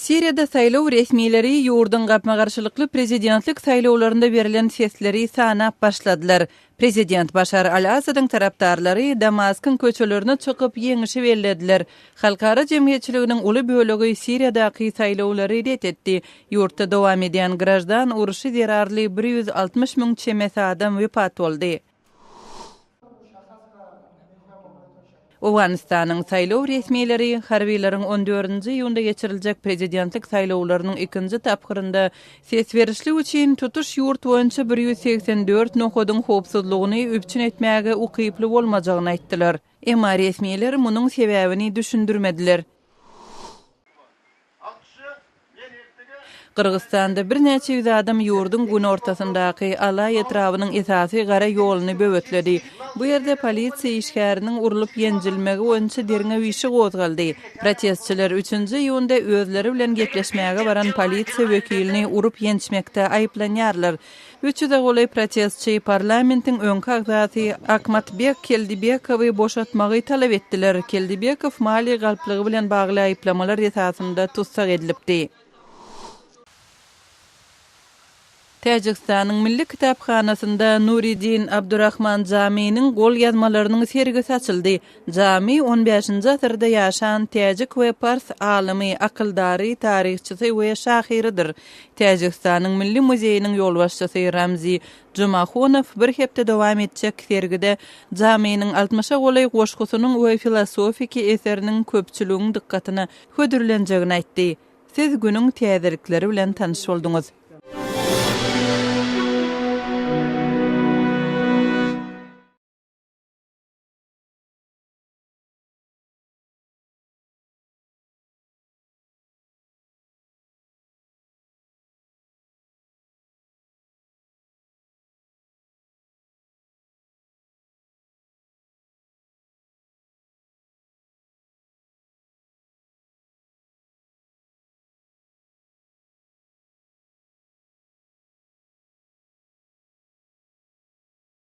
Siriýada saýlaw resmileri ýurduň gapma-garşylykly prezidentlik saýlawlarynda berlen sesleri sanap başladylar. Prezident Başar al-Assadyň tarapdarlary Damaskyň köçelerine çykyp, ýeňişi bellediler. Halkara jemgyýetçiliginiň uly bölegi Siriýadaky saýlawlary ret etdi. Ýurtda dowam edýän graždan urşy zerarly 160 müň çemesi adam wepat boldy. Owganystanyň saýlaw resmileri harbylaryň on dördünji iýunda geçiriljek prezidentlik saýlawlarynyň ikinji tapgyrynda ses berişlik üçin tutuş ýurt boýunça 184 nokadyň howpsuzlygyny üpjün etmäge ukyply bolmajagyny aýtdylar. Emma resmiler munuň sebäbini düşündirmediler. Gyrgyzystanda birnäçe ýüz adam ýurduň günortasyndaky Alaý etrabynyň esasy gara ýoluny böwetledi. Bu ýerde polisiýa işgäriniň urlup ýenjilmegi boýunça derňew işi gozgaldy. Protestçiler üçünji iýunda özleri bilen gepleşmäge baran polisiýa wekilini urup ýençmekde aýyplanýarlar. Üç ýüze golaý protestçi parlamentiň öňki agzasy Akmatbek Keldibekowy boşatmagy talap etdiler. Keldibekow maliýe galplygy bilen bagly aýyplamalar esasynda tussag edilipdi. Täjigistanyň Milli kitaphanasynda Nuriddin Abdurahman Jamynyň golýazmalarynyň sergisi açyldy. Jamy on bäşinji asyrda ýaşan täjik we pars alymy, akyldary, taryhçysy we şahyrydyr. Täjigistanyň Milli muzeýiniň ýolbaşçysy Ramzi Jumahunow bir hepde dowam etjek sergide Jamynyň altmyşa golaý goşgusynyň we filosofiki eseriniň köpçüligiň dykgatyna hödürlenjegini aýtdy. Siz günüň täzelikleri bilen tanyş bolduňyz.